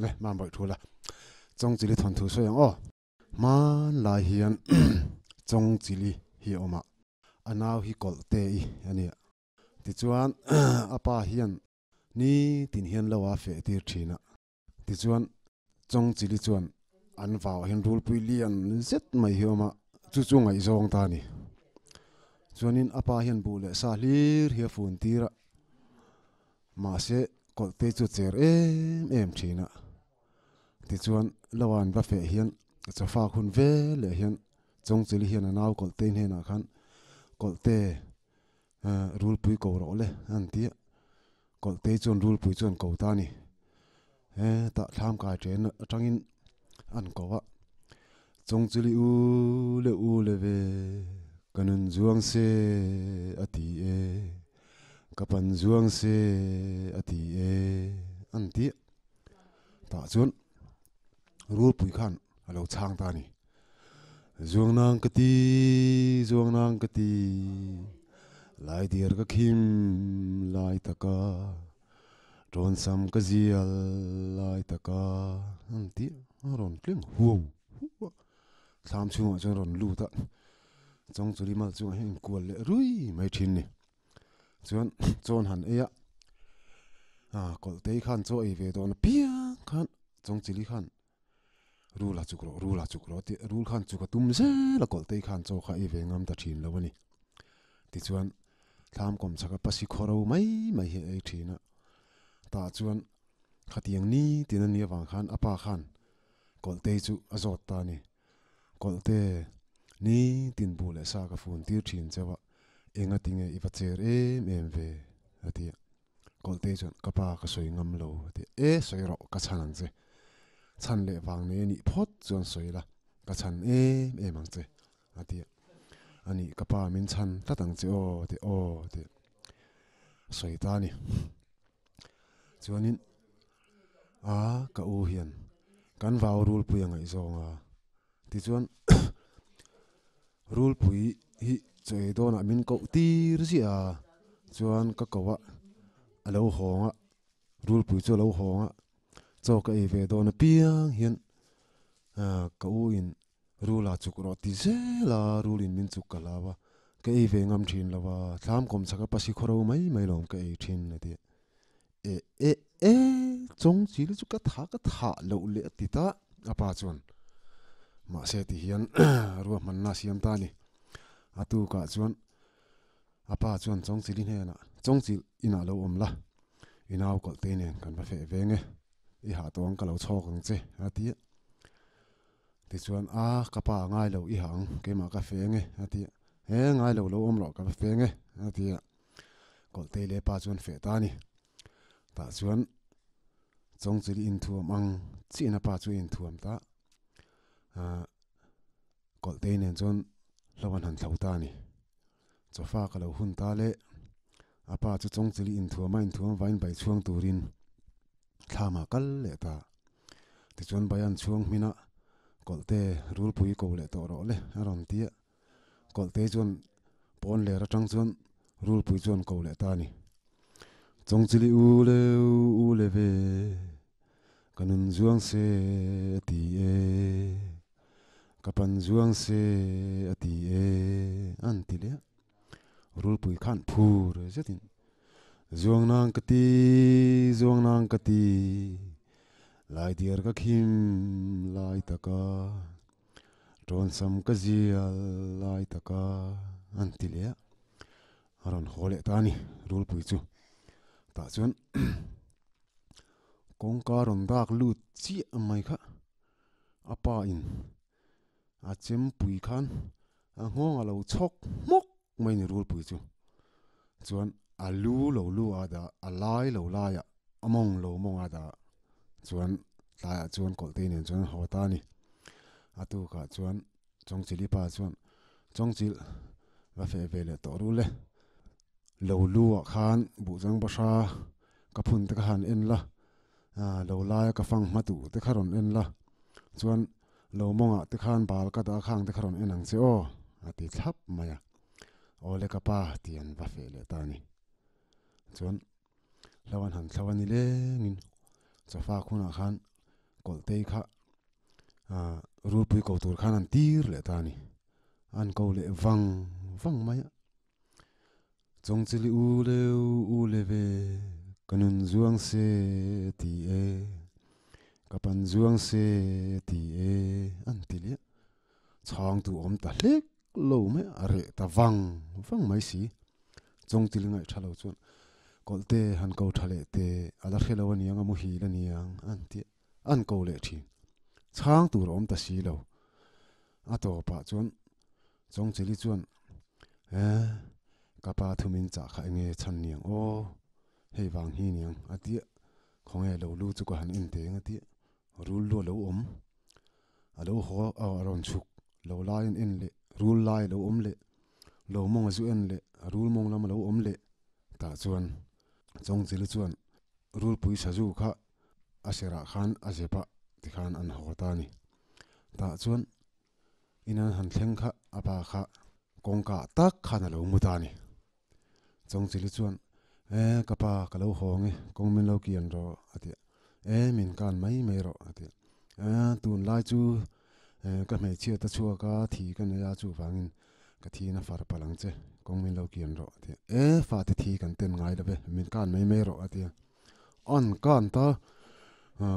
Le mam bawih thu la Chawngchili thawnthu sawi ang aw. Hmanlai hian Chawngchili hi a awm a, a nau hi kawlh te i a nia. Tichuan a pa hian nitin hian lo a feh tir thin a. Tichuan Chawngchili chuan an vauah hian rulpui lian zet mai hi a awm a, chu chu ngaihzawng ta a ni. Chuanin a pa hian buh leh sa hlir hi a fun tir a, mahse kawlhte chu a cher em em thin a. Tichuan lo an va feh hian chawfak hun ve leh hian Chawngchili hian a nau kawlhte hnenah khan kawlhte rulpui ko rawh le a an ti a, kawlhte chuan rulpui chuan ko ta a ni. Hetah thlam kai chen atangin an ko a, Chawngchili u le u le ve ka nun zuang se a ti e, ka pan zuang se a ti e an ti a. Tah chuan rulpui khan a lo chhang ta a ni. Zuang nang ka ti, zuang nang ka ti, lai diar ka khim lai taka, tawn sam ka zial lai taka an ti a rawn tling huau huau a. Thlam chhungah chuan rawn lut a, Chawngchuli mal chungah hian inkual leh rui mai thin a ni. Chuan chawn han ei a, ah kawlhtei khan chaw ei ve dawn apiang khan Chawngchili khan Rul a chuk rawh, rul a chuk rawh tih rul khan chuk a tum zel a kawlhtei khan chaw kha ei ve ngam ta thin lo a ni. Tichuan thlam kawm chhaka pasi khaw ro mai mai hi a ei thin a, tah chuan khatiang ni tin a nih avang khan a pa khan kawlhtei chu a zawt ta a ni. Kawlhte, ni tin bu leh sa ka fun tir thin chauh a, enga tinge i va cher em em ve? a ti a. Kawlhte chuan, Ka pa ka sawi ngam lo a ti a. E, sawi rawh, ka chhan ang che. Chhan leh vang nei a nih phawt chuan sawi la, ka chhan em em ang che a ti a. A nih, ka pa min chhan tlat ang che aw a ti a. Aw a ti a. Sawi ta a ni. Chuanin, a ka u hian kan vau rulpui a ngaihzawng a. Tichuan, rulpui hi chaw ei dawnah min koh tir ziah a, chuan ka koh a, a lo hawng a, rulpui chu a lo hawng a, chaw ka ei ve dawn apiang hian ka u in rul a chuk rawh ti zel a, rul in min chuk ka hlau a, ka ei ve ngam thin lo a, thlam kawm chhaka pasi khaw ro mai mai lawm ka ei thin a ti a, e e e chawng chil chu ka tha ka thah loh leh a ti ta a pa chuan mahse ti hian ruahmanna a siam ta a ni a tukah chuan a pa chuan chawng chili hnenah chawng chil inah lo awm la i nau kawlh te nen kan va feh veng e i hah tawh ang ka lo chhawk ang che a ti a tichuan a ka pa a ngai lo i hah ang keimah ka feng e a ti a he ngai lo lo awm rawh ka va feng e a ti a. Kawlhtei leh pa chuan feh ta a ni. Tah chuan Chawngchili inthuam ang chiahna pa chu a inthuam ta. Ahh Kawlhtei nen chuan hlo an han thlo ta a ni. Chawfa ka lo hun ta le. A pa chu Chawngchili inthuam a inthuam avangin bai chhuang turin thlamah kal leh ta. Tichuan bai an chhuang hmin a, Kawlhte rulpui ko leh tawh rawh le a rawn ti a. Kawlhtei chuan pawn ler atang chuan rulpui chuan ko leh ta a ni. Chawngchili u le u le ve, ka nun zuang se a ti e, ka pan zuang se a ti e an ti leh a. Rulpui khan phur zetin zuang nang ka ti, zuang nang ka ti, lai diar ka khim lai taka. Tawnsam ka zial lai taka an ti leh a, a rawn haw leh ta a ni rulpui chu. Tah chuan kawngka rawn dak lut chiah mai kha a pa in a chempui khan a nghawng a lo chhawk hmawk mai a ni rulpui chu. Chuan a lu lo lu a dah a lai lo laiah a mawng lo mawng a dah chuan tlaiah chuan kawlhtei nen chuan an haw ta a ni. A tukah chuan Chawngchilhi pa chuan Chawngchilh va feh ve leh tawh rul e. Lo lu ah khan buhchang bahra ka phun te kha han en la, lo laia ka fang hma duh te kha rawn en la, chuan lo mawngah te khan bal ka dah khang te kha rawn en ang che aw a ti thlap mai a. Awle ka pa tih an va feh leh ta a ni. Chuan hlo an han thlo a ni lengin chawfak hunah khan. Kawlhtei kha rulpui ko tur khan an tir leh ta a ni. An ko leh vang vang mai a. Chawngchili u leu u le ve, ka nun zuang se ti e, ka pan zuang se ti e an ti liah. Chhangtu awm ta hlek lo mai a, reh ta vang vang mai si. Chawngchili ngaih tha lo chuan Kawlhte han ko tha leh te a la hre lo aniang a muhil aniang an ti a, an ko leh thin. Chhang tur a awm ta si lo. A tawpah chuan Chawngchili chuan Eh, ka pa thumin chah kha enge chhan niang aw, hei vang hi niang a ti a, khawnge lo lu chu ka han en teng a ti a, rul lu a lo awm, a lo haw a rawn chhuk lo lai an en leh, rul lai a lo awm leh, lo mawng a zu en leh, a rul mawng lam a lo awm leh tah chuan Chawngchili chuan rulpui sazu kha a serah khan a zep a tikhan an haw ta a ni. Tah chuan in an han thleng kha a pa kha kawngka tak khan a lo mu ta a ni. Chawngchili chuan, E ka pa ka lo hawng e, kawng min lo kian rawh a ti a. E min kan mai mai rawh a ti a. E tunlai chu ka hmeichhia ta chhuak a, thi ka nei a chuvangin ka thi in a far palh ang che, kawng min lo kian rawh a ti a. E fate thi kan ten ngai lo ve, min kan mai mai rawh a ti a. An kan ta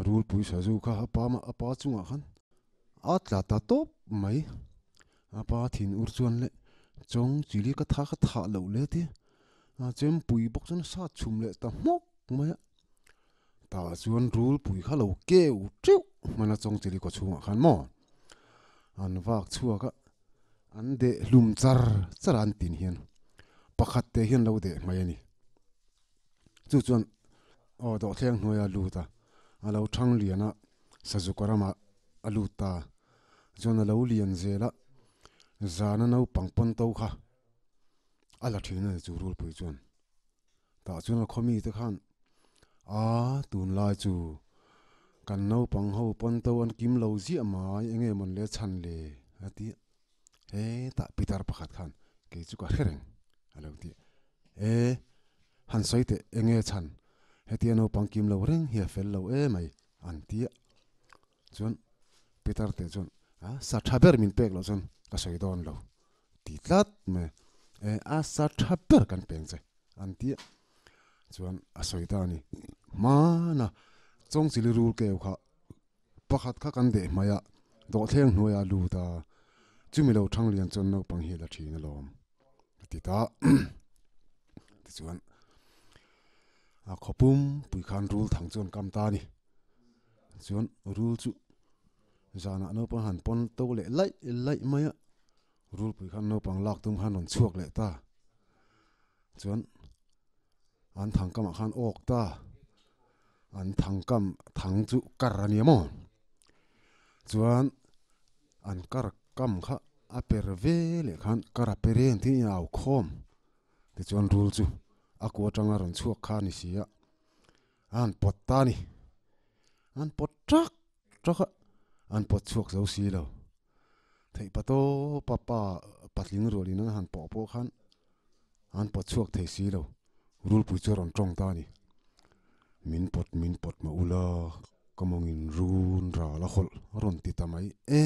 rulpui sazu kha a pa a pa chungah khan A tla ta tawp mai. A pa thin ur chuan le chawng chili ka tha ka thah loh le ti a chempui bawk chuan a sat chhum leh ta hmawk mai a. Tah chuan rulpui kha lo keu teuh hman a chawng chili kaw chhungah khan maw an vak chhuak a, an deh hlum char char a an tin hian pakhat te hian lo deh mai a ni. Chu chuan aw dawhthleng hnuaia lut a, a lo thang lian a. Sazuka ramah a lut ta. Chuan a lo lian zel a, zana naupang pawn to kha a la thin a ni chu rulpui chuan. Tah chuan a khaw mite khan, A, tunlai chu kan naupang ho pawn to an kim lo ziah mai, enge mawn le chhan le a ti a. Hetah pitar pakhat khan kei chu ka hre reng a lo ti a. E, han sawi teh enge chhan, hetia naupang kim lo reng hi a fel lo emai an ti a. Chuan pitar te chuan a sa tha ber min pek loh chuan ka sawi dawn lo ti tlat mai a. E, a sa tha ber kan peng che an ti a. Chuan a sawi ta a ni. Hmana Chawngchili rul keu kha Pakhat kha kan deh hmai a, dawhthleng hnuaia lut a, chumi lo thang lian chuan naupang hi a la thin alawm a ti ta. Tichuan a khawpum pui khan rul thang chuan kam ta a ni. Chuan rul chu zanah naupang han pawn to leh laih laih mai a, rul pui khan naupang lak tum khan rawn chhuak leh ta. Chuan an thang kamah khan awk ta. An thang kam thang chu kar a ni maw? Chuan an kar kam kha a per ve leh khan kar a per em tih in a au khawm. Tichuan rul chu a ku atanga rawn chhuak kha a ni si a, a han pawt ta a ni. An pawt ṭak ṭak a, an pawt chhuak zo si lo. Theih pa tawpa pa patling rualin an han pawh pawh khan an pawt chhuak thei si lo. Rulpui chu a rawn tawng ta a ni. Min pawt min pawt mah ula ka mawngin run ral a hawlh a rawn ti ta mai e.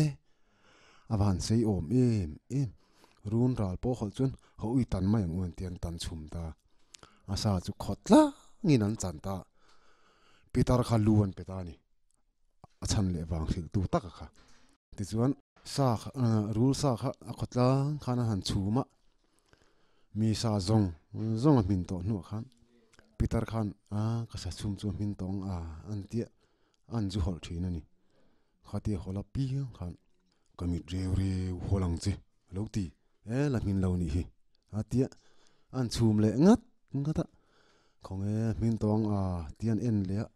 A van sei awm em em. Run ral pawh hawlh chuan ho ui tan mai ang u an ti an tan chhum ta. A sa chu khawt tlangin an chan ta. Pitar kha lu an pe ta a ni. A chhan leh vang hrilh tu tak a kha. Tichuan sa kha rul sa kha a khawtlang khan a han chhum a, mi sa zawng zawng a hmin tawh hnuah khan pitar khan a ka sa chhum chu a hmin tawh ang a an tia an zu hawlh thin a ni. Khatia hawlh a piang khan ka mit reu reu hawl ang che a lo ti e la hmin lo nih hi a tia an chhum leh ngat ngat a, khawnge hmin tawh ang a tia an en leh a.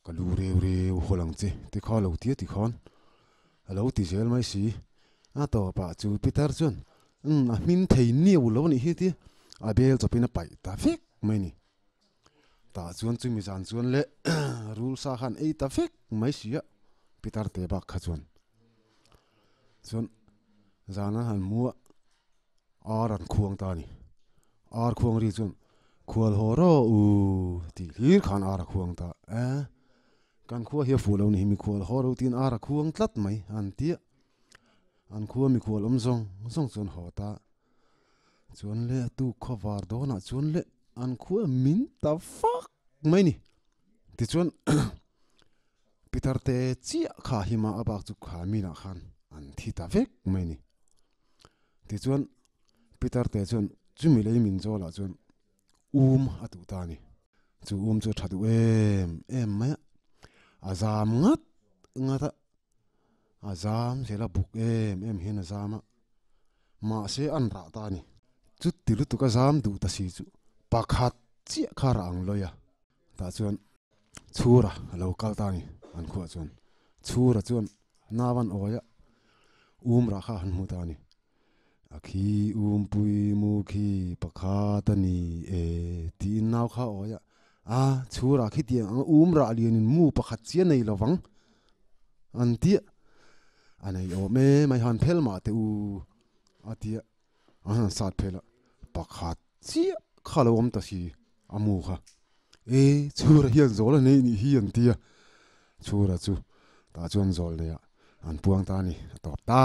Ka lu reu reu haw lang che ti kha lo tia ti khan a lo ti zel mai si. A tawpah chu Peter chuan umm a hmin thei niau lo anih hi tia a bel chawpin a paih ta vek mai ni. Tah chuan chumi zan chuan le rul sa khan ei ta vek mai si a Peter te bak kha chuan. Chuan zan an han mu a ar an khuang ta a ni. Ar khuang ri chuan khual haw rawh u tih hlir khan ar a khuang ta e. Kan khua hi a fuh lo ni hi mikhual haw ro tiin ar a khuang tlat mai an ti a. An khua mikhual awm zawng zawng chuan haw ta chuan le a tuk khaw var dawnah chuan le an khua min ta fak mai ni. Tichuan Peter te chiah kha hi mah a bak chu kha minah khan an thi ta vek mai ni. Tichuan Peter te chuan chumi lei min zawlah chuan um a duh ta a ni. Chu um chu a tha duh em em mai a, a zam ngat ngat a, a zam zel a buk em em hian a zam a, mahse an rah ta a ni. Chuti lutuk a zam duh ta si chu pakhat chiah kha rah ang lawi a, tah chuan chhura a lo kal ta a ni an khuah chuan. Chhura chuan nau an awi a, um rah kha a han hmu ta a ni. A khi umpui mu khi pakhat a ni e tiin nau kha a awi a, a chhurah khi tiang ang um rah lianin mu pakhat chiah nei lo vang an tia a nei awm e mai han phel mah teh u a tia an han sat phel a pakhat chiah kha lo awm ta si a mu kha e chhurah hian zawl a nei nih hi an tia chhurah chu tah chuan zawl nei ah an puang ta a ni a tawp ta.